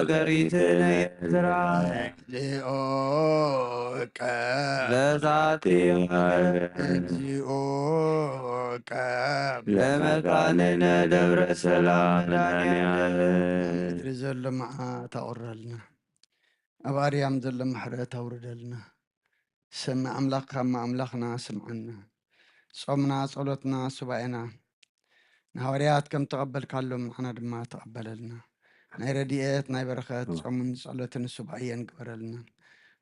ገሪት ናይ ዕዝራ። እግዚኦ ቀም። በዛቲ መገድ። እግዚኦ ቀም። ለመካንነ ደብረ ሰላም መድኃኔዓለም። ምድሪ ዘሎ መዓት ኣቑረልና። ኣብ ኣርያም ዘሎ ምሕረት ኣውርደልና። ሰማዕ ኣምላኽ ካብ ኣምላኽና ስምዓና። ጾምና፣ ጸሎትና፣ ሱባኤና ንሃዋርያት ከም ተቐበልካሎም ንዓና ድማ ተቐበለልና። ናይ ረድኤት፣ ናይ በረኸት ጾምን ጸሎትን ሱባኤን ግበረልና።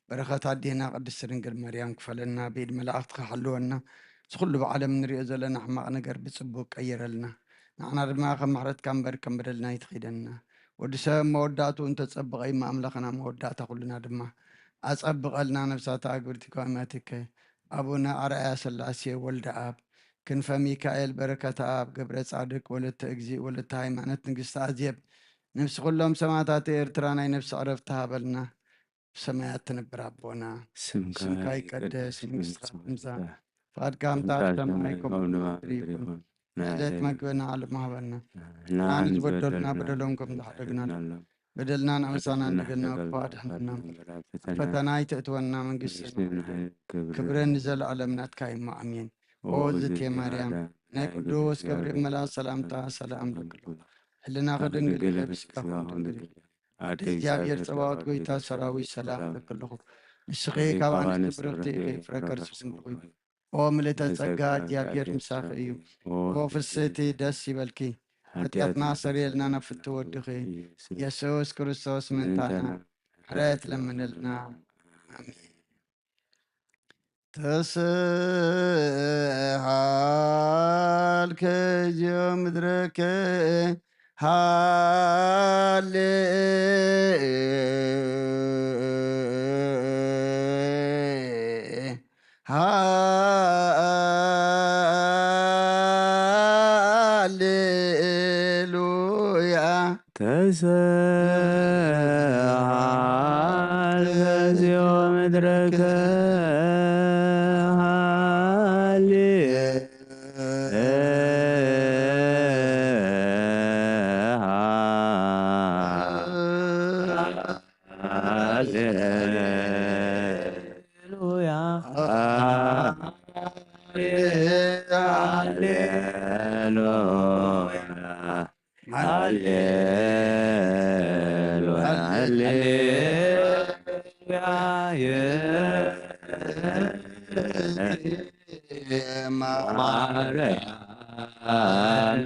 በረኸት ኣዴና ቅድስቲ ድንግል ማርያም ክፈለና፣ ብኢድ መላእኽትኻ ሓልወና። እዚ ኩሉ ብዓለም ንሪኦ ዘለና ሕማቕ ነገር ብጽቡቕ ቀይረልና። ንዓና ድማ ከም ምሕረትካ እምበር ከም በደልና ኣይትኺደና። ወዲ ሰብ መወዳእትኡ እንተጸብቐ እዩ፣ ኣምላኽና መወዳእታ ኩልና ድማ ኣጸብቐልና። ነፍሳት ኣግብርቲ ጓማትከ ኣቡነ ኣርኣያ ሥላሴ ወልደ ኣብ፣ ክንፈ ሚካኤል በረከተ ኣብ፣ ገብረ ጻድቅ ወለተ እግዚእ ወለተ ሃይማኖት ንግስቲ ኣዜብ፣ ነፍሲ ኩሎም ሰማዕታት ኤርትራ ናይ ነፍሲ ዕረፍቲ ሃበልና። ብሰማያት ትነብር ኣቦና፣ ስምካ ስምካ ይቀደስ፣ ይቀደስ፣ መንግስትኻ መንግስትኻ ትምጻእ፣ ትምጻእ፣ ፍቓድካ ከም ፍቓድካ ኣብ ሰማይ ከም ኣብ ከምኡ ምድሪ ምድሪ ይኹን። ይኹን። ንዕለት ዕለት መግበና ዓለም ሃበና። ንዓና ንዓና ዝበደሉና ዝበደሉና በደሎም ከም ዝበደሉና ዝሓደግናሎም፣ በደልናን ኣበሳናን በደልናን ንገና ዝበደሉና እኳ ኣድሕነና። ኣድሕነና። ፈተና ኣይተእትወና፣ መንግስቲ መንግስቲ ንሓይል ክብርን ክብርን ንዘለኣለም ናትካ እዩ። ኣሜን። ኦ ኦ እግዝእትየ እግዝእትየ ማርያም፣ ማርያም፣ ናይ ናይ ቅዱስ ቅዱስ ገብርኤል ገብርኤል መልኣክ ሰላምታ ሰላምታ ሰላም ሰላም ለክሎ። ለክሎ። ህልናኺ ህልናኺ ድንግል ድንግል እየ፣ ነፍስኻ ነፍስኻ እውን እውን ድንግል ድንግል እያ። ኣደ ኣደ እግዚኣብሔር እግዚኣብሔር ጸባኦት ጸባኦት ጎይታ ጌታ ሰራዊት ሰራዊት ሰላም ሰላም ለክልኹ። ንስኺ ንስኺ ካብ ካብ ኣንስቲ ኣንስቲ ብርኽቲ ብርኽቲ ኢኺ፣ ፍረ ፍረ ከርስኺ ከርስኺ ብሩኽ እዩ። እዩ። ኦ ምልእተ ኦ ጸጋ ምልእተ እግዚኣብሔር ጸጋ ምሳኺ እዩ። ኦ ኦ ፍስሕቲ ፍስሕቲ ደስ ይበልኪ። ሓጢኣትና ሓጢኣትና ሰሪየልና ናብ ፍትው ወድኺ ኢየሱስ ኢየሱስ ክርስቶስ ምእንታና ምእንታና ምሕረት ለምንልና። ኣሜን። ተስሓልከ ዚኦ ምድረከ ሃሌ ሃሌሉያ። ተሰዓል በዚኦ ምድረከ ሃሌ ሃሌሉያ። ሃሌሉያ። ሃሌሉያ። ሃሌሉያ።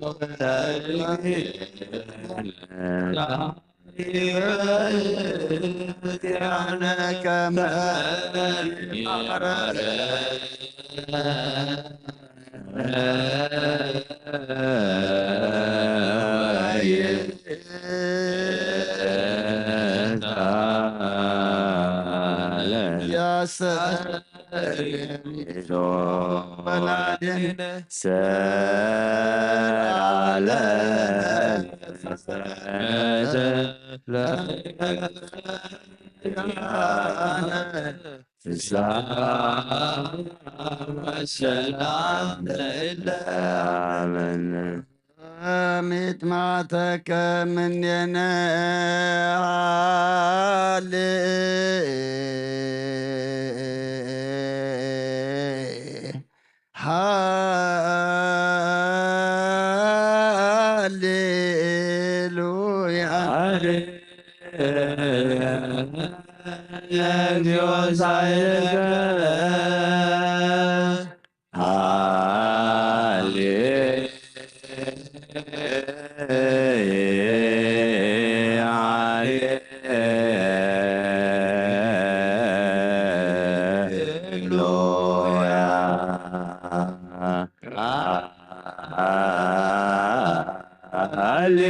ማርያም ወእሞ ሰላም ለእለ አመነ። ሚጥማተከ ምኔነ ሃሌ ሃሌሉያ። እግዚኦ ሳይለከ ሃሌ ሃሌሉያ። ሃሌ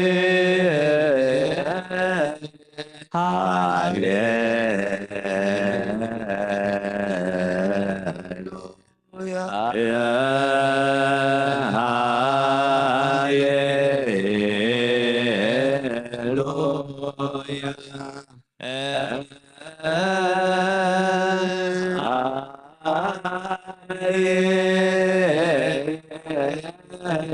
ሃሌሉያ።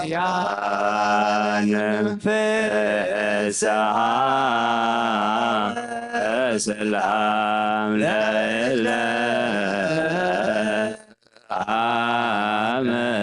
ዚኣን ፍስሓ ሰላም ለለ ኣመን።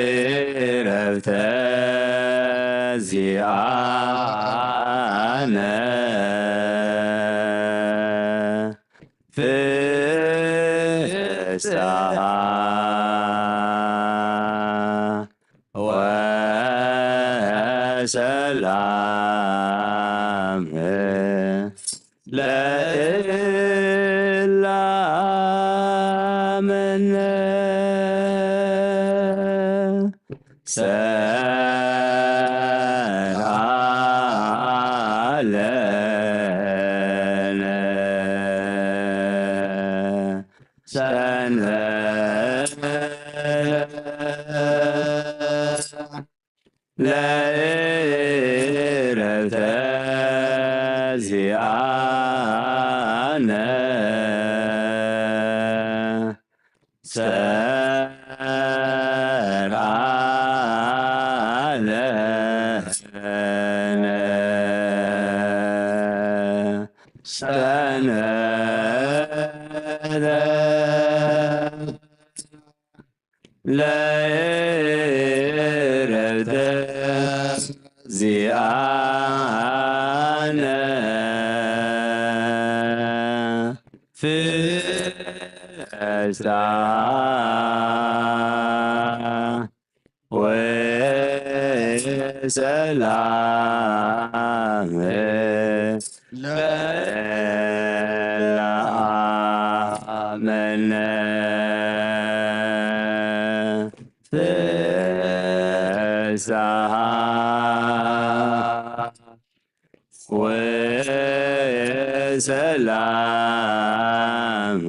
ለእረፍተ ዚኣነ ፍስሓ ወሰላም ለእላመነ ሰርዓ ለነ ሰንበተ ለእረፍተ ዚኣነ ሰርዓ ለነ ሰንበተ ለእረፍተ ዚኣነ ፍስሓ ወሰላም ለእላመነ ፍስሓ ወሰላም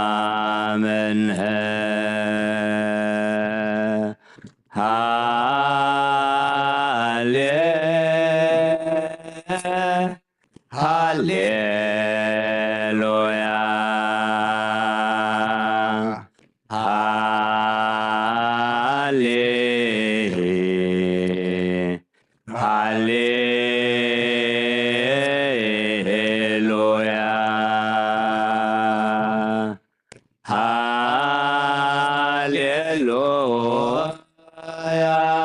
ለእላመነ ሃሌ ሃሌሉያ ሃሌ ሃሌሉያ ሃሌሉያ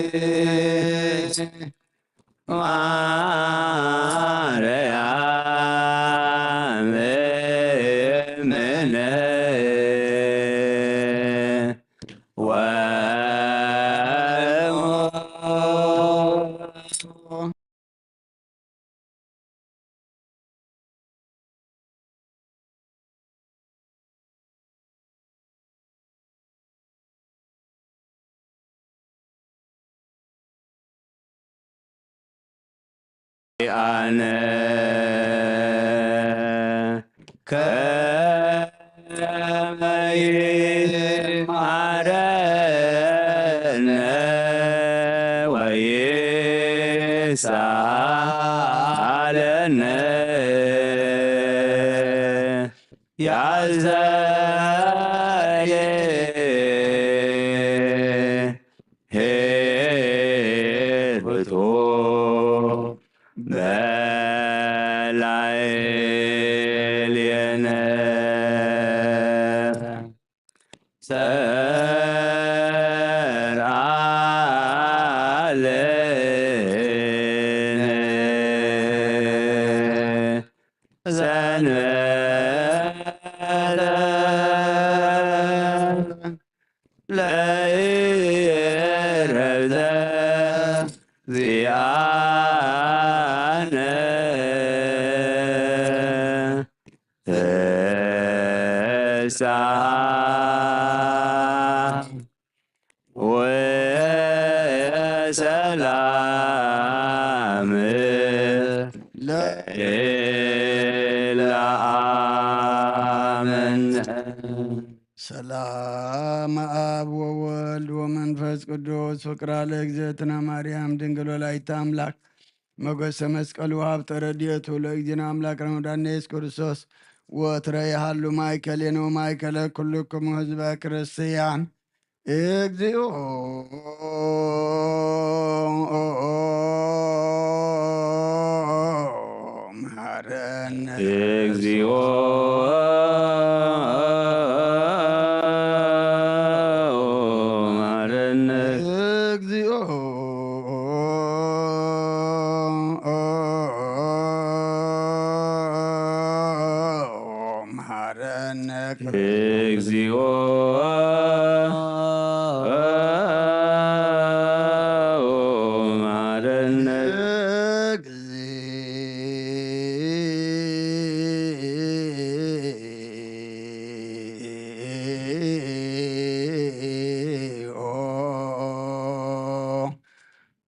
ይእቲ ማርያም እምነ ወ ኣነ ከመ ይምሃረነ ወይስኣለነ ያዘየ ኄር ውእቱ በላዕሌነ። ሰርዓ ለነ ሰንበተ ለኢረብተ ዚኣነ ፍስሓ ወሰላም ለኢለኣምን። ሰላም አብ ወወልድ ወመንፈስ ቅዱስ ፍቅራ ለእግዝእትነ ማርያም ድንግል ወላዲተ አምላክ ሞገሰ መስቀሉ ሀብተ ረድኤቱ ለእግዚእነ አምላክ ረመዳን ኢየሱስ ክርስቶስ ወትረ ይሃሉ ማእከሌነ ወማእከለ ኩልክሙ ህዝበ ክርስቲያን። እግዚኦ መሐረነ። እግዚኦ መሐረነ። እግዚኦ መሐረነ። እግዚኦ መሐረነ። እግዚኦ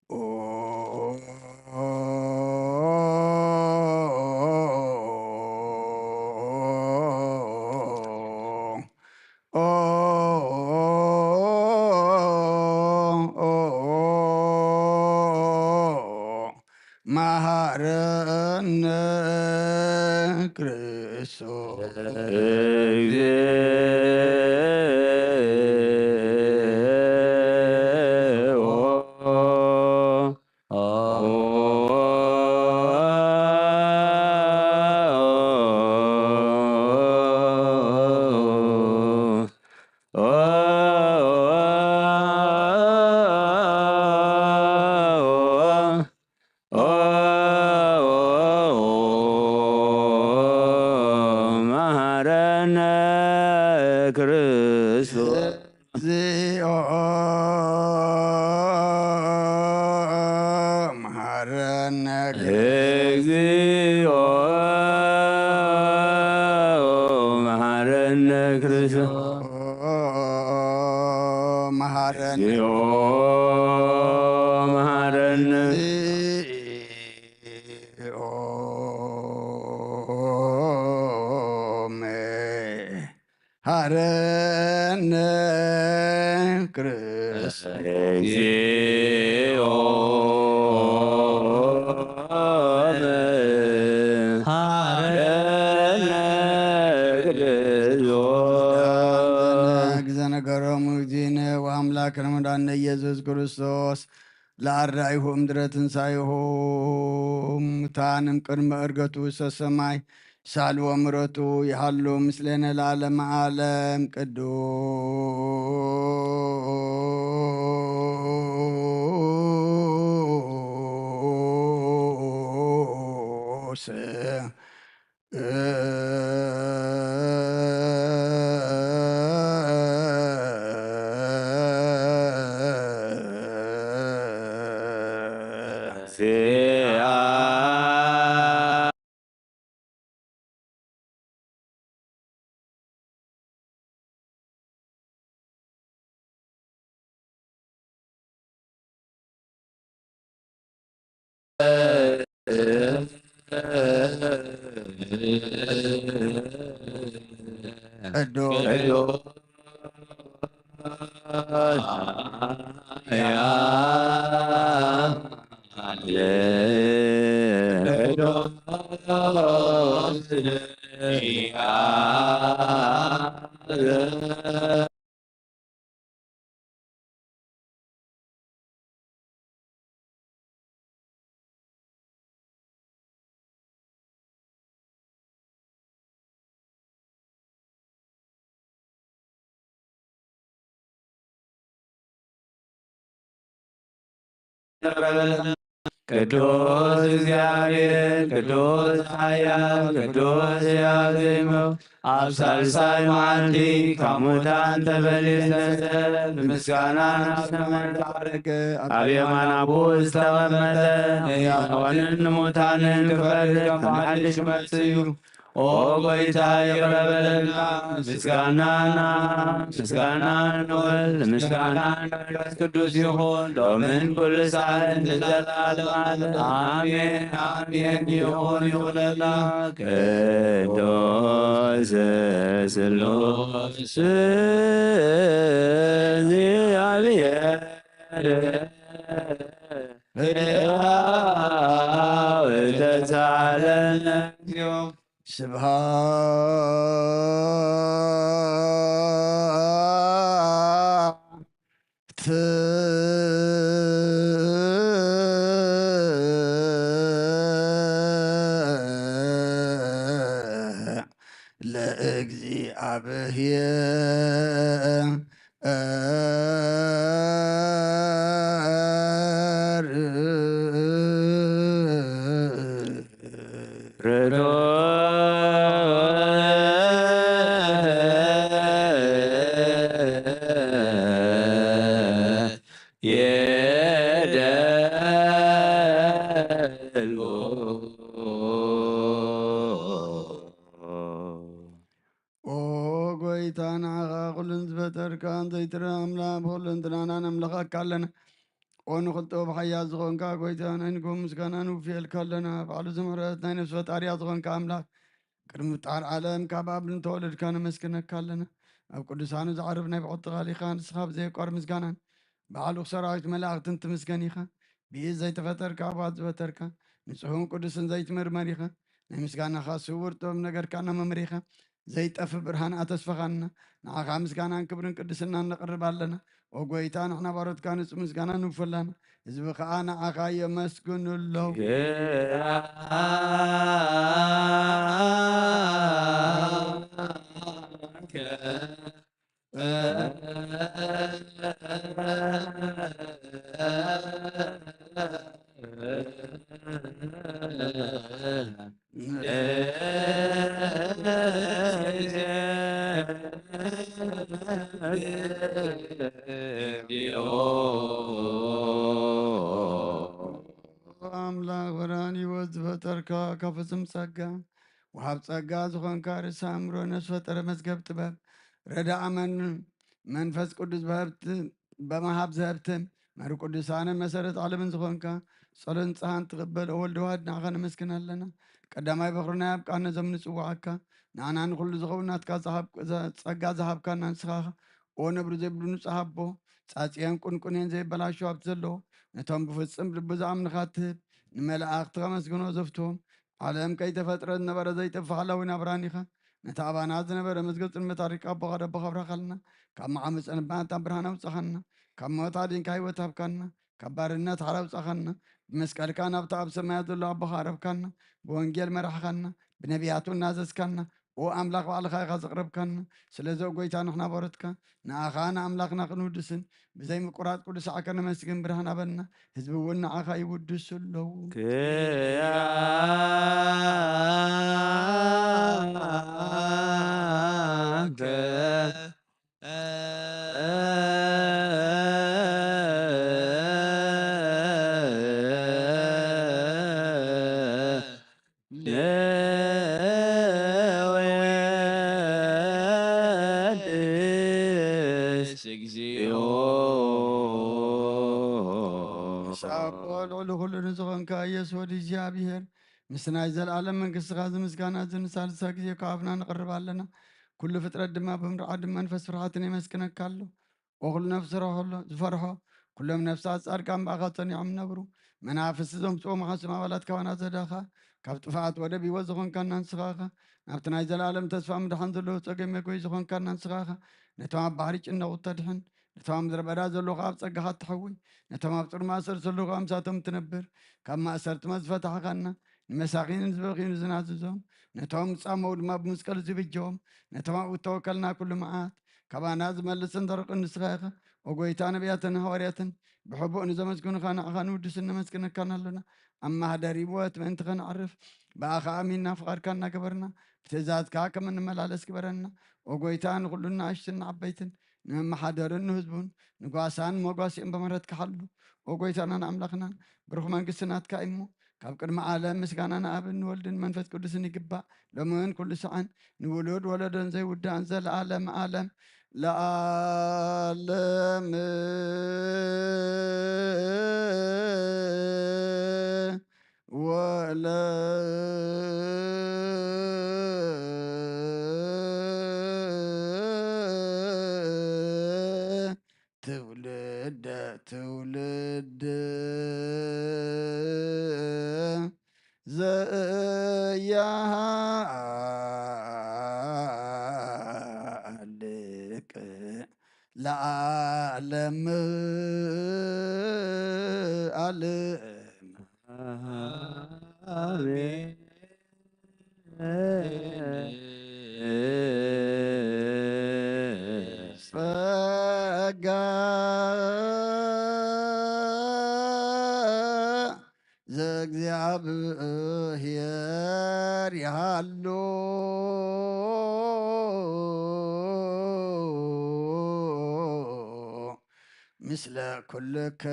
መሐረነ ክርስቶስ። እግዚኦ መሐረነ ክርስቶስ። እግዚኦ መሐረነ። እግዚኦ መሐረነ ክርስቶስ። መሐረነ። እግዚኦ መሐረነ። መሐረነ ክርስቶስ። እግዚኦ መሐረነ ክርስቶስ። ዘነገሮሙ እግዚእነ ወአምላክነ መድኃኒነ ኢየሱስ ክርስቶስ ለአርዳኢሁ እምድረ ትንሣኤሁ ሙታን እምቅድመ ዕርገቱ ውስተ ሰማይ ሳልዎ ምረቱ ይሃሉ ምስሌነ ለዓለመ ዓለም። ቅዱስ ቅዱስ ቅዱስ እግዚኣብሔር፣ ቅዱስ ኃያል፣ ቅዱስ ሕያው ዘይመውት፣ ኣብ ሳልሳይ መዓልቲ ካብ ሙታን ተፈልዩ ዝተንስአ፣ ብምስጋና ናብ ሰማይ ዝዓረገ፣ ኣብ የማን ኣቦ ዝተቐመጠ፣ ንሕያዋንን ንሙታንን ክፈርድ ከም ሓድሽ መጽእ እዩ። ኦ ጐይታ፣ ይቕረ በለልና። ምስጋናና፣ ምስጋና ንወልድ፣ ምስጋና ንመንፈስ ቅዱስ ይኹን፣ ሎምን ኩሉ ሰዓትን ንዘለዓለም ዓለም። ኣሜን፣ ኣሜን። ይኹን፣ ይኹነልና። ቅዱስ ስሉስ እግዚኣብሔር ሕያው ተሳለነ። ስብሐት ለእግዚኣብሔር። ኦ ጐይታ፣ ንዓኻ ኹሉን ዝፈጠርካን ዘይትረአ ኣምላኽ፣ ብኹለንትናና ነምልኸካ ኣለና። ኦ ንኹሉ ጥበብ ሓያል ዝኾንካ ጐይታ፣ ናይ ንግሆ ምስጋና ንውፍየልካ ኣለና። ባዕሉ ዝምህረት ናይ ነፍሲ ፈጣሪያ ዝኾንካ ኣምላኽ፣ ቅድሚ ምፍጣር ዓለም ካብ ኣብ ንተወለድካ ነመስግነካ ኣለና። ኣብ ቅዱሳኑ ዝዓርፍ ናይ ብሕቲ ቃል ኢኻ። ንስኻ ብዘየቋር ምስጋናን ብኣዕሉኽ ሰራዊት መላእኽትን ትምስገን ኢኻ። ብኢድ ዘይተፈጠርካ፣ ኣብ ኣፍ ዝፈጠርካ፣ ንጹሕን ቅዱስን ዘይትምርመር ኢኻ። ናይ ምስጋናኻ ስውር ጥበብ ነገርካና መምሪኻ፣ ዘይጠፍእ ብርሃን ኣተስፈኻና። ንዓኻ ምስጋናን ክብርን ቅድስናን ነቕርብ ኣለና። ኦ ጐይታ፣ ንሕና ባሮትካ ንጹህ ምስጋና ንውፈላና። ህዝቢ ኸኣ ንዓኻ የመስግኑ ኣለዉ። ኣምላኽ ብርሃን ህይወት ዝፈጠርካ፣ ካብ ፍጹም ጸጋ ወሃብ ጸጋ ዝኾንካ፣ ርእሰ ኣእምሮ፣ ነፍሲ ፈጠረ፣ መዝገብ ጥበብ፣ ረዳእ መን-፣ መንፈስ ቅዱስ በህብቲ-፣ በመሃብ ዘህብትም፣ መሪ ቅዱሳንን መሰረት ዓለምን ዝኾንካ፣ ጸሎት ንጽሃን ትቕበል፣ ኦ ወልድ ዋህድ፣ ንዓኻ ነመስግን ኣለና። ቀዳማይ በኹርና ኣብ ቃል ነዞም ንጽውዓካ፣ ንዓና ንኹሉ ዝኸውን ናትካ ዝሃብ-፣ ዘ-፣ ጸጋ ዝሃብካና ንስኻ ኢኻ። ኦ ነብሪ ዘይብሉ ንጹሕ ኣቦ፣ ጻጽየን ቁንቁኔን ዘይበላሾ ሃብቲ ዘለዎ፣ ነቶም ብፍጹም ልቡ ዝኣምንኻ ትህብ፣ ንመላእኽቲ ከመስግኖ ዘፍትዎም፣ ዓለም ከይተፈጥረ ዝነበረ ዘይጠፍእ ሓላዊ ናብራን ኢኻ። ነቲ ኣባና ዝነበረ መዝገብ ጽልመት ኣሪቅካ ኣቦኻ ደቦ ከብረኻልና፣ ካብ መዓሙጸ ንባናት ናብ ብርሃን ኣውጻኻና፣ ካብ ሞት ኣዲንካ ህይወት ሃብካና፣ ካብ ባርነት ሓራ ኣውጻኻና፣ ብመስቀልካ ናብቲ ኣብ ሰማያት ዘሎ ኣቦኻ ኣረብካና፣ ብወንጌል መራሕኻና፣ ብነቢያቱ እናዘዝካና፣ ኦ ኣምላኽ ባዕልኻ ኢኻ ዘቕረብካና። ስለዚ ኦ ጎይታ ንሕና በረትካ ንኣኻ ንኣምላኽና ክንውድስን ብዘይ ምቁራጽ ቅዱሳዕከ ነመስግን ብርሃን ኣበና። ህዝቢ እውን ንዓኻ ይውድሱ ኣለዉ። ክያከ ነወድስ እግዚኦ። ሳቦ ልዕሊ ኩሉ ንዝኾንካ ኢየሱስ ወዲ እግዚኣብሔር፣ ምስ ናይ ዘለኣለም መንግስትኻ እዚ ምስጋና እዚ ንሳልሳይ ግዜ ካብ ኣፍና ነቕርብ ኣለና። ኩሉ ፍጥረት ድማ ብምርዓድ መንፈስ ፍርሓትን የመስግነካ ኣሎ። ኦ ኩሉ ነፍሲ ዝፈርሖ፣ ዝፈርሖ፣ ኩሎም ነፍሳት ጻድቃን ብኣኻ ጸኒዖም ነብሩ። መናፍስቲ ዘምጽኦ መሓሱም ኣባላት ካባና ዘዳኻ፣ ካብ ጥፍኣት ወደብ ህይወት ዝኾንካና ንስኻ ኢኻ። ናብቲ ናይ ዘለኣለም ተስፋ ምድሓን ዘለዎ ጸገም መጎይ ዝኾንካና ንስኻ ኢኻ። ነቶም ኣብ ባሕሪ ጭነቑ ተድሕን፣ ነቶም ኣብ ምድረ በዳ ዘለዉ ኸኣ ኣብ ጸጋኻ እተሕዊ፣ ነቶም ኣብ ጽሩብ ማእሰርቲ ዘለዉ ኸኣ ምሳቶም እትነብር፣ ካብ ማእሰርቲ መዝ ዝፈታሕኻና፣ ንመሳኺን ንዝበኽዩ ንዝናዝዞም፣ ነቶም ዝጻመዉ ድማ ብመስቀል ዝብጀዎም፣ ነቶም ኣብኡ እተወከልና ኩሉ መዓት፣ ካባና ዝመልስን ዘርቕን ንስኻ ኢኻ። ኦ ጐይታ፣ ነቢያትን ሃዋርያትን ብሕቡእ ንዘመስግኑኻ ንዓኻ ንውድስን ነመስግነካን ኣሎና። ኣብ ማህደር ህይወት ምእንቲ ኸነዕርፍ ብኣኻ ኣሚንና ፍቓድካ እናገበርና ብትእዛዝካ ከም እንመላለስ ግበረና። ኦ ጐይታ፣ ንኹሉ ንኣሽቱን ንዓበይትን ንመመሓደርን ንህዝቡን ንጓሳን መጓሲኦም ብምህረትካ ሓሉ። ኦ ጐይታናን ኣምላኽናን፣ ብሩኽ መንግስቲ ናትካ እዩ እሞ፣ ካብ ቅድሚ ዓለም ምስጋና ንኣብን ንወልድን መንፈስ ቅዱስን ይግባእ፣ ሎምን ኩሉ ሰዓን ንውሉድ ወለዶን ዘይውዳእን ዘለዓለም ዓለም ለዓለም። ወለ ትውልደ ትውልድ ዘያሃልቅ ለዓለም ዓለም። ኣሜን። ጸጋ ዘእግዚኣብሔር ይሃሉ ምስለ ኩልከ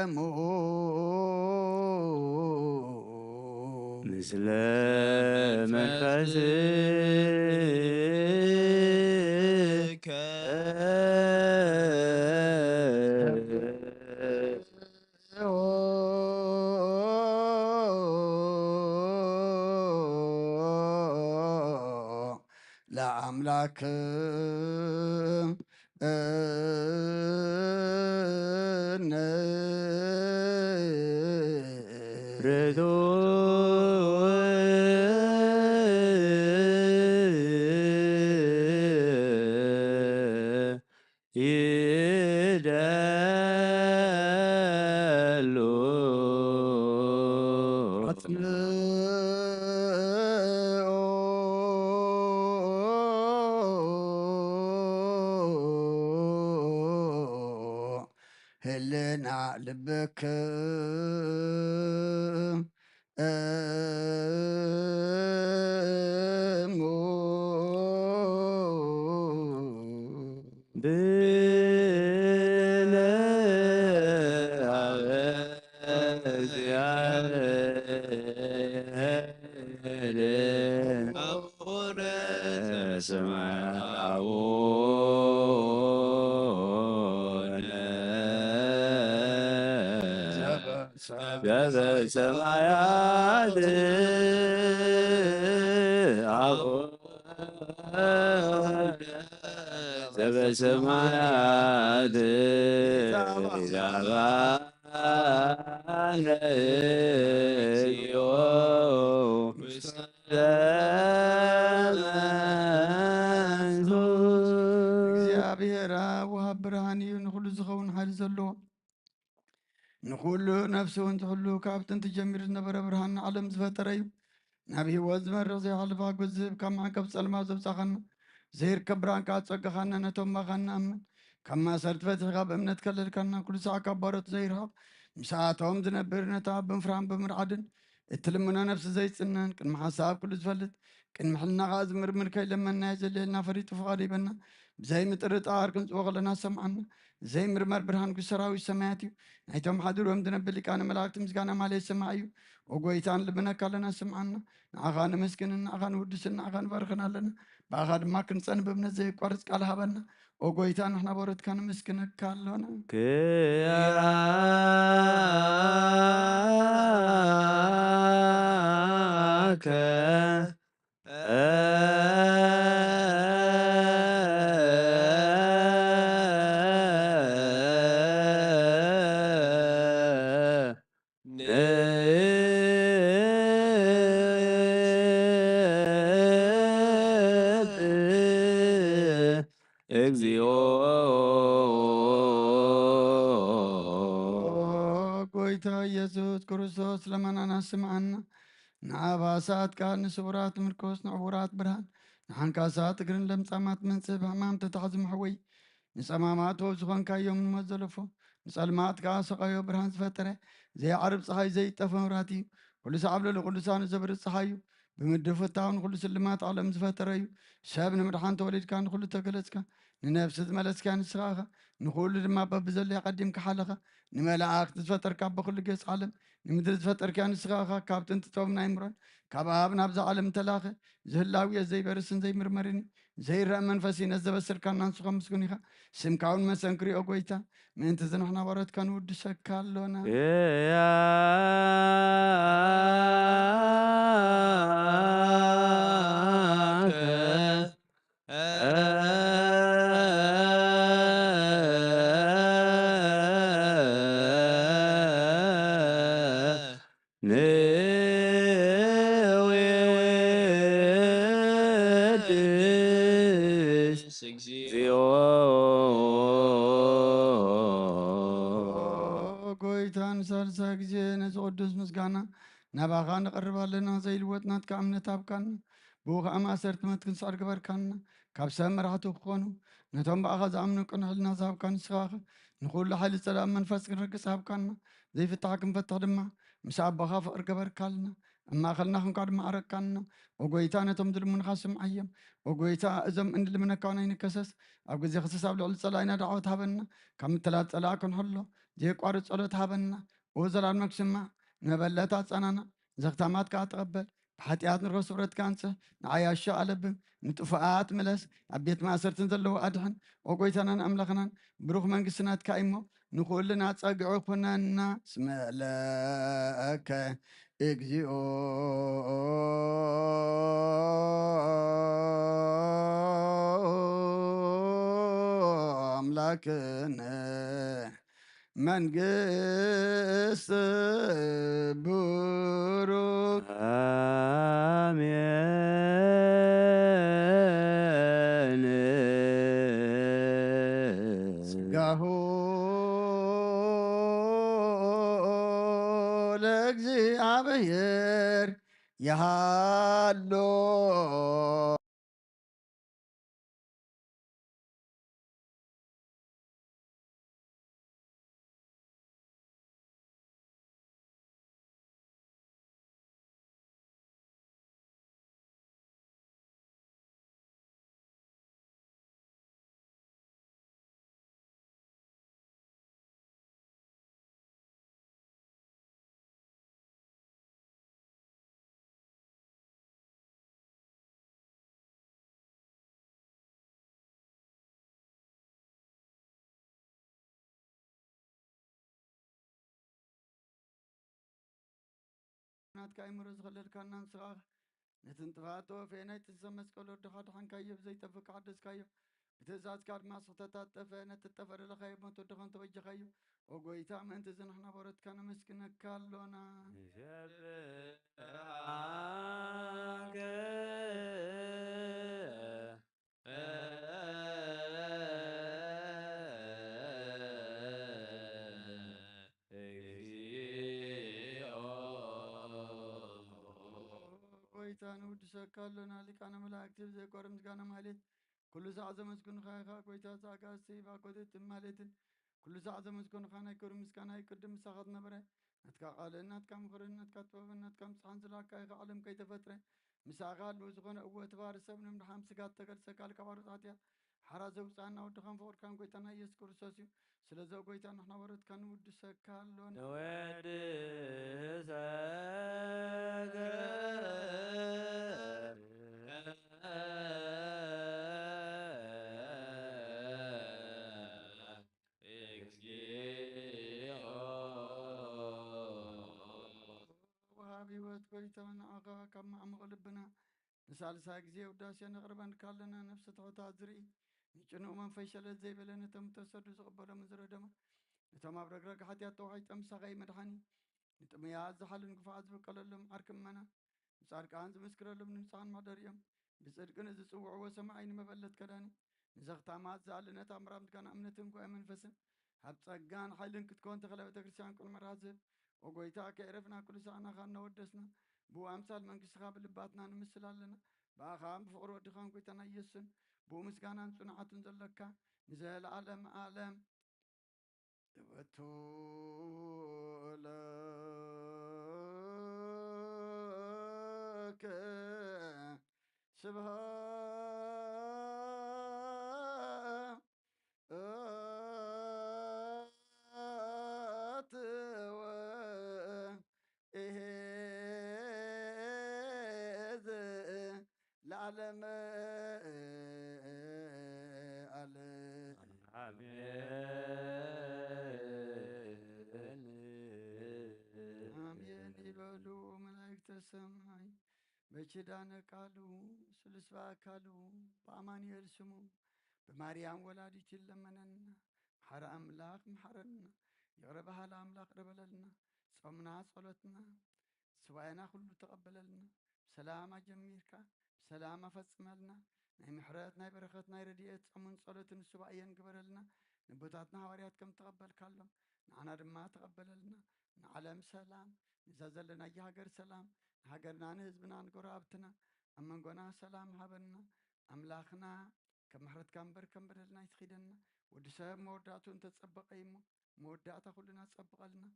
እሙ ምስለ መንፈስከ ለአምላክ እነ ርቱ ይደሉ ኣጽንኦ ህልና ልብክ እሙ ብለ አቡነ ዘበሰማያት አቡነ ዘበሰማያት አቡነ ዘበሰማያት ይትባረክ ስምከ እግዚአብሔር አብ ወሃብ ብርሃን እዩ፣ ንኹሉ ዝኸውን ሓይሊ ዘለዎ። እውን ዝሕሉ ካብ ጥንቲ ጀሚሩ ዝነበረ ብርሃን ንዓለም ዝፈጠረ እዩ። ናብ ህይወት ዝመርሕ ዘይሓልፋ ጉዝብ ካብ መዓንቀብ ጸልማት ዘውጻኻና ዘይርከብ ብርሃን ከኣ ጸጋኻና ነቶም ባኻና ኣምን ካብ ማእሰርቲ ፈቲሕካ ብእምነት ከለልካና ኩሉ ሳዕ ካብ ባሮት ዘይርሕቕ ምስኣቶም ዝነብር ነታ ብምፍራን ብምርዓድን እትልምኖ ነፍሲ ዘይጽነን ቅድሚ ሓሳብ ኩሉ ዝፈልጥ ቅድሚ ሕልና ከኣ ዝምርምር ከይለመና የዘልየልና ፈሪጡ ፍቓዱ ይበና ብዘይ ምጥርጣር ክንጽቦ ከለና ሰምዓና ዘይምርመር ብርሃን ሰራዊት ሰማያት እዩ ናይቶም ሓድሮም ዝነብር ሊቃነ መላእክቲ ምስጋና ማለት ሰማዕ እዩ ኦጎይታ ንልምነካ ኣለና ስምዓና ንዓኻ ንምስግንን ንዓኻ ንውድስን ንዓኻ ንባርኽን ኣለና ብኣኻ ድማ ክንጸን ብእምነት ዘይቋርጽ ቃል ሃበና ኦጎይታ ንሕና በሮትካ ንምስግነካ ኣሎና ክያከ እግዚኣብኦ ጎይታ ኢየሱስ ክርስቶስ ለመናና ስምዓና ንኣባሳት ቃል ንስውራት ምርኮስ ንዕውራት ብርሃን ንሓንካሳት እግርን ለምጻማት መንጽብ ሕማም ተታሕዚ መሕወይ ንጸማማት ወብ ዝኾንካዮም ንሞት ዘለፎ ንጸልማት ከኣ ሰቓዮ ብርሃን ዝፈጠረ ዘይዓርብ ጸሓይ ዘይጠፈ መብራት እዩ ኩሉ ሰዓብ ልዕሊ ቅዱሳኑ ዘብርህ ጸሓይ እዩ ብምድፍታው ንኹሉ ስልማት ዓለም ዝፈጠረ እዩ ሰብ ንምድሓን ተወሊድካ ንኹሉ ተገለጽካ ንነፍሲ ዝመለስካ ንስኻ ኢኻ ንኹሉ ድማ በብዘለዮ ቀዲምካ ሓለኻ ንመላእክቲ ዝፈጠርካ በኹሉ ገጽ ዓለም ንምድሪ ዝፈጠርካ ንስኻ ኢኻ ካብ ጥንቲ ቶም ናይ ምሮን ካብ ኣብ ናብዛ ዓለም ተላኸ ዝህላውዮ ዘይበርስን ዘይምርመርን ዘይረአ መንፈስ እዩ ነዘበስርካና ንስኻ ምስጉን ኢኻ ስምካ እውን መሰንክሪኦ ጎይታ ምእንቲ ዝንሕና ወረትካ ንውድሰካ ኣሎና ጎይታን ሳልሳይ ግዜ ነዚ ቅዱስ ምስጋና ናባኻ ንቐርብ ኣለና። ዘይልወጥ ናትካ እምነት ሃብካና፣ ብኡ ኸኣ ማእሰርቲ ሞት ክንስዕር ግበርካና። ካብ ሰብ መራሕቲ ክኾኑ፣ ነቶም ብኣኻ ዝኣምኑ ቅኑዕ ሕልና ዝሃብካ ንስኻ ኢኻ። ንኹሉ ሓይሊ ጸላእ መንፈስ ክንረግጽ ሃብካና። ዘይፍታሕ ክንፈትሕ ድማ ምስ ኣቦኻ ፍቕሪ ገበርካልና። ኣብ ማእከልና ኹንካ ድማ ዓረቅካና። ኦ ጎይታ ነቶም ዝልምኑኻ ስምዓዮም። ኦ ጎይታ እዞም እንልምነካ ናይ ንከሰስ ኣብ ግዜ ክሰስ ኣብ ልዕሊ ጸላኢና ዳዕወት ሃበና። ካብ ምትላል ጸላእ ክንሕሎ ዘየቋርጽ ጸሎት ሃበና። ኦ ዘላለምክ ስማዕ፣ ንመበለት ኣጸናናዕ፣ ዘኽታማት ከኣ ተቐበል። ብሓጢኣት ንረኽቦ ስብረትካ ኣንጽህ፣ ንዓያሾ ኣለብም፣ ንጥፉኣት ምለስ፣ ኣብ ቤት ማእሰርትን ዘለዉ ኣድሕን። ኦ ጎይታናን ኣምላኽናን፣ ብሩኽ መንግስቲ ናትካ እሞ፣ ንኹልና ጸግዒ ኩነና። ስመለከ እግዚኣብኦ ኣምላክነ መንግስት ብሩክ ኣሜን። ስጋሁ ለእግዚኣብሔር ይሃሎ። ናትካ ኣይምሮ ዝኸለልካና ንስኻ ነቲ ንጥፋት ተወፍኤ ናይቲ ሰብ መስቀል ወድኻ ድሓንካዮ ብዘይጠፍእ ሓደስካዮ ብትእዛዝካ ድማ ስኽተታት ጠፍአ ነቲ ጠፍአ ደለኻዮ ሞት ወድኻ እንተበጀኻዮ ኦ ጎይታ ምእንቲ እዚ ንሕና በረትካ ነመስግነካ ኣሎና ንሸብር ጎይታ ንውድሰካ ኣሎና፣ ሊቃነ መላእክቲ ብዘይቆርብ ምስጋና ማህሌት፣ ኩሉ ሳዕ ዘመስግኑኻ ኢኻ። ጎይታ ዘኣጋእዝቲ፣ ባኮቴትን ማህሌትን፣ ኩሉ ሳዕ ዘመስግኑኻ ናይ ክብሪ ምስጋና ይቅድም ምሳኻ ዝነበረ፣ ናትካ ቃልን ናትካ ምኽርን ናትካ ጥበብን ናትካ ምጽሓን ዝለኣካ ኢኻ፣ ዓለም ከይተፈጥረ ምሳኻ ኣለዉ ዝኾነ፣ እወ፣ እቲ ባሪ ሰብ ንምድሓን ስጋ እተገልጸ፣ ካልካ ባሮት ሓጢኣት፣ ሓራ ዘውፅኣና ወድኻን ፍቕርካን ጎይታና ኢየሱስ ክርስቶስ እዩ። ስለዚ ጎይታ ንሕና ወረትካ ንውድሰካ ኣሎና። ንወድሰከ እግዚኦ። ወሃቢ ህይወት ጎይታ ንዓኻ ካብ ማዕሙቕ ልብና ንሳልሳይ ግዜ ውዳሴ ነቕርበልካ ኣለና። ነፍሲ ትሑታት ዝርኢ፣ ንጭኑቕ መንፈስ ሸለል ዘይበለ፣ ነቶም ተሰዱ ዝቕበሎም ዝረደማ፣ ነቶም ኣብ ረግረግ ሓጢኣት ተዋሒጦም ምሳኻ መድሓኒ፣ ንጥሙያት ዝሓሉ ንግፉዓት ዝበቀለሎም ዓርኪ እመና፣ ንጻድቃን ዝምስክረሎም ንንጹሓን መሕደሪኦም፣ ብጽድቂ ንዝጽውዕዎ ሰማዒ ንመበለት ከዳኒ፣ ንዘኽታማት ዝኣሊ ነታ ምራም ድጋና እምነትን ጉባኤ መንፈስን፣ ኣብ ጸጋን ሓይልን ክትከውን ተኽለ ቤተ ክርስቲያን ቅኑዕ መርሃ ዝህብ። ኦ ጎይታ፣ ከይረፍና ኩሉ ሳዕ ናኻ እናወደስና፣ ብኡ ኣምሳል መንግስትኻ ብልባትና ንምስል ኣለና። ብኣኻን ብፍቕሪ ወድኻን ጎይታና ኢየሱስን፣ ብኡ ምስጋናን ጽንዓትን ዘለካ ንዘለዓለም ዓለም። እወቱ ለከ ስብሐት ወእሄዝ ለዓለመ ዓለም። ኣሜን። ኣሜን ይበሉ መላእክተ ሰማይ። በኪዳነ ቃሉ ስሉስ በአካሉ በአማኑኤል ስሙ በማርያም ወላዲት ይለመነና። መሓሪ ኣምላኽ መሓረና። ይቕረ በሃሊ ኣምላኽ ቅረበለልና። ጾምና ጸሎትና ሱባኤና ኩሉ ተቐበለልና። ብሰላም ኣጀሚርካ ብሰላም ኣፈጽመልና። ናይ ምሕረት ናይ በረኸት ናይ ረድኤት ጾምን ጸሎትን ሱባኤን ግበረልና። ንቦታትና ሃዋርያት ከም ተቐበልካሎም ንዓና ድማ ተቐበለልና። ንዓለም ሰላም፣ ነዛ ዘለናያ ሃገር ሰላም፣ ንሃገርና ንህዝብና ንጎረባብትና ኣብ መንጎና ሰላም ሃበና። ኣምላኽና ከም ምሕረትካ እምበር ከም በደልና ኣይትኺደና። ወዲ ሰብ መወዳእቱ እንተጸበቐ እሞ መወዳእታ ኩልና ጸብቐልና።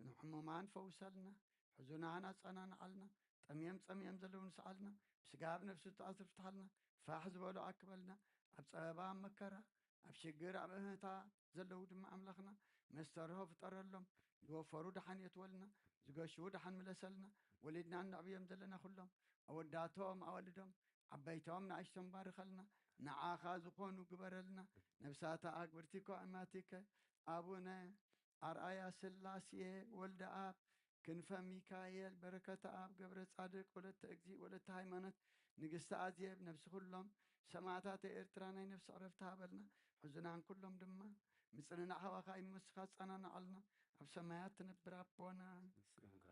ንሕሙማን ፈውሰልና፣ ሕዙናን ኣጸናንዓልና፣ ጠምዮም ጸሚኦም ዘለዉ ንስዓልና፣ ብስጋ ኣብ ነፍሲ ዝተኣስሩ ፍትሓልና፣ ፋሕ ዝበሉ ኣክበልና፣ ኣብ ጸበባ ኣብ መከራ ኣብ ሽግር ኣብ እህታ ዘለዉ ድማ ኣምላኽና መስተርሆ ፍጠረሎም። ዝወፈሩ ደሓን የትወልና፣ ዝገሽዉ ደሓን ምለሰልና። ወሊድና እነዕብዮም ዘለና ኩሎም ኣወዳቶም ኣወልዶም ዓበይቶም ንኣሽቶም ባርኸልና። ንዓኻ ዝኾኑ ግበረልና። ነብሳታ ኣግብርቲ ኮ ኣማቲከ ኣቡነ ኣርኣያ ስላሴ ወልደ ኣብ ክንፈ ሚካኤል በረከተ ኣብ ገብረ ጻድቅ ወለተ እግዚእ ወለተ ሃይማኖት ንግስቲ ኣዜብ ነብሲ ኩሎም ሰማዕታተ ኤርትራ ናይ ነፍሲ ዕረፍቲ ሃበልና። ሕዙናን ኩሎም ድማ ምጽንናዕ ሃባኻ ይመስኻ ጸናናዓልና። ኣብ ሰማያት ትነብር ኣቦና ስምካ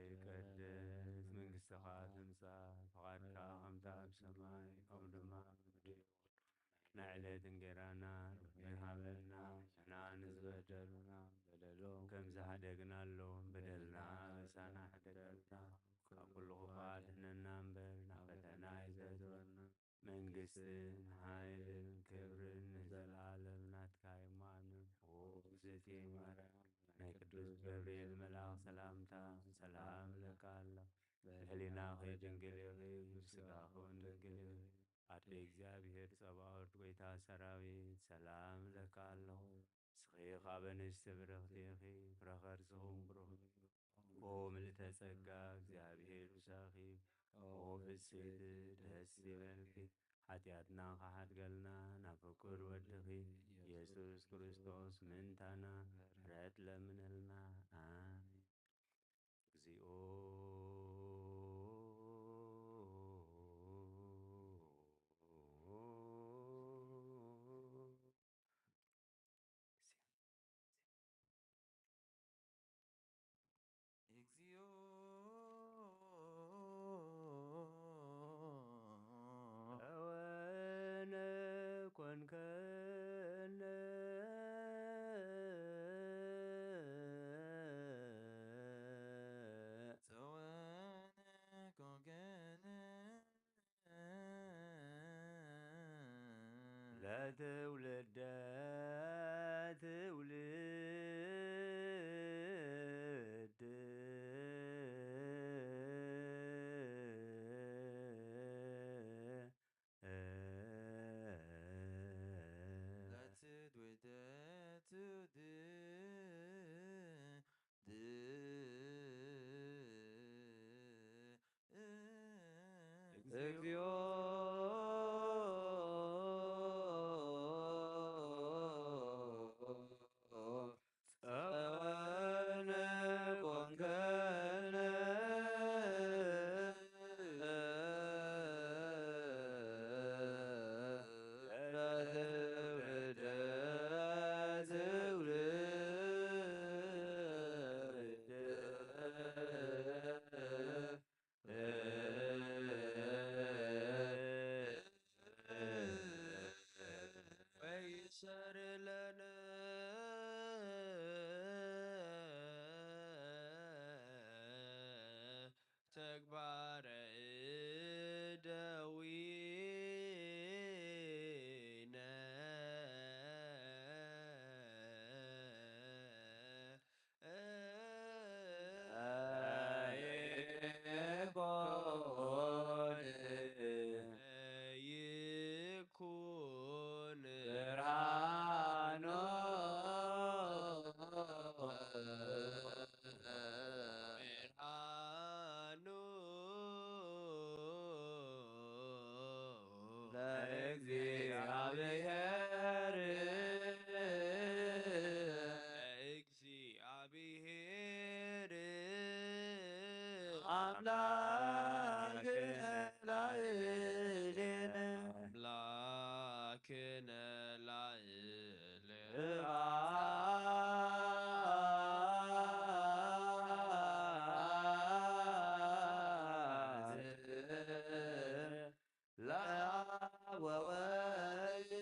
ይቀደስ፣ መንግስትኻ ትምጻእ፣ ፍቓድካ ከምታ ኣብ ሰማይ ከምኡ ድማ ኣብ ምድሪ። ናይ ዕለት እንጌራና ሎሚ ሃበና፣ ንሕና ንዝበደሉና በደሎም ከም ዝሃደግናሎም በደልና ኣበሳና ሕደገልና፣ ካብ ኩሉ ክፉእ ኣድሕነና እምበር ናብ ፈተና ኣይተእትወና። መንግስትን ሓይልን ክብርን ንዘለኣለም ናትካ እዩ እሞ ኣሜን። ኦ እግዝእቲ ማርያም፣ ናይ ቅዱስ ገብርኤል መልኣኽ ሰላምታ ሰላም እለካ ኣለኹ። ብሕሊናኺ ድንግል ኢኺ፣ ብስጋኺ እውን ድንግል ኢኺ። ኣደ እግዚኣብሔር ጸባኦት፣ ጎይታ ሰራዊት፣ ሰላም እለካ ኣለኹ። ንስኺ ካብ ኣንስቲ ብርኽቲ ኢኺ፣ ፍረ ከርስኺ እውን ብሩኽ እዩ። ኦ ምልእተ ጸጋ፣ እግዚኣብሔር ምሳኺ። ኦ ፍስሕቲ፣ ደስ ይበልኪ። ሓጢኣትና ክሓድገልና ናብ ፍቁር ወድኺ ኢየሱስ ክርስቶስ ምእንታና ምሕረት ለምነልና። ኣሜን። እግዚኦ። እግዚኦ። አወነ ኮንከነ። ትውልደ ትውልድ እግዚኦ ጸወነ ኮንከነ ለትውልደ ትውልድ ወይሰር ለነ ተግባረ እደዊነ ይኩን ብርሃኑ ለእግዚአብሔር ለእግዚአብሔር አምላክ ላዕሌነ አምላክነ ላዕሌነ ለአብ ወወልድ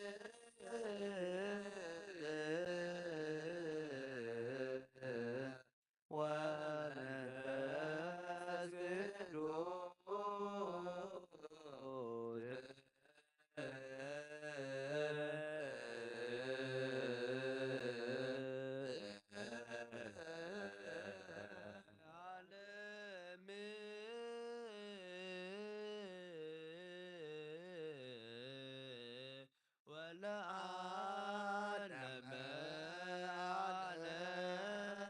ወመንፈስ ቅዱስ ለዓለም ወለዓለመ ዓለም።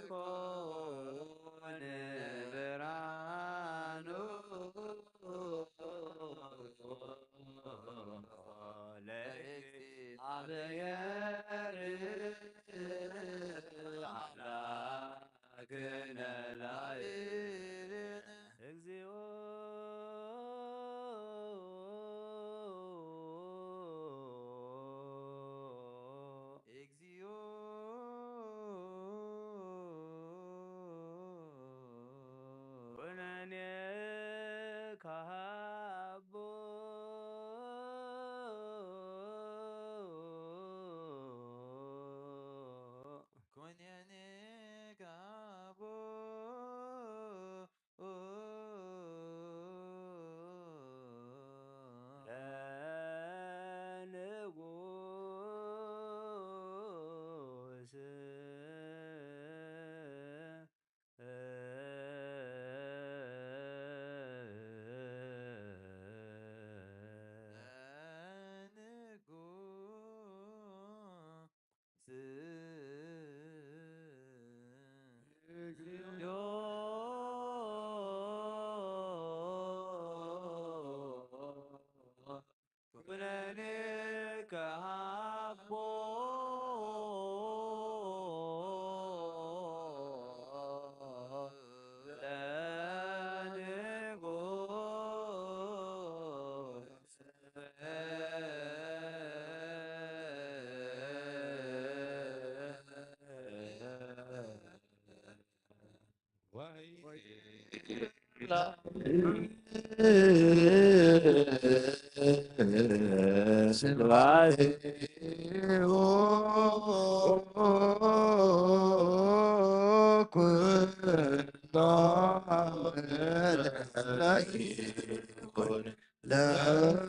ለይኩን ብርሃኑ ለእግዚአብሔር አምላክነ ላዕሌነ እግዚኦ። እግዚኦ ኩነኔ ካቦ ኩነኔ ካቦ ለንጉስ ለንጉስ ኩነኔ ከሃቦ ለንጉስ ስብሐት ኩሎ ለይኩን ለይኩን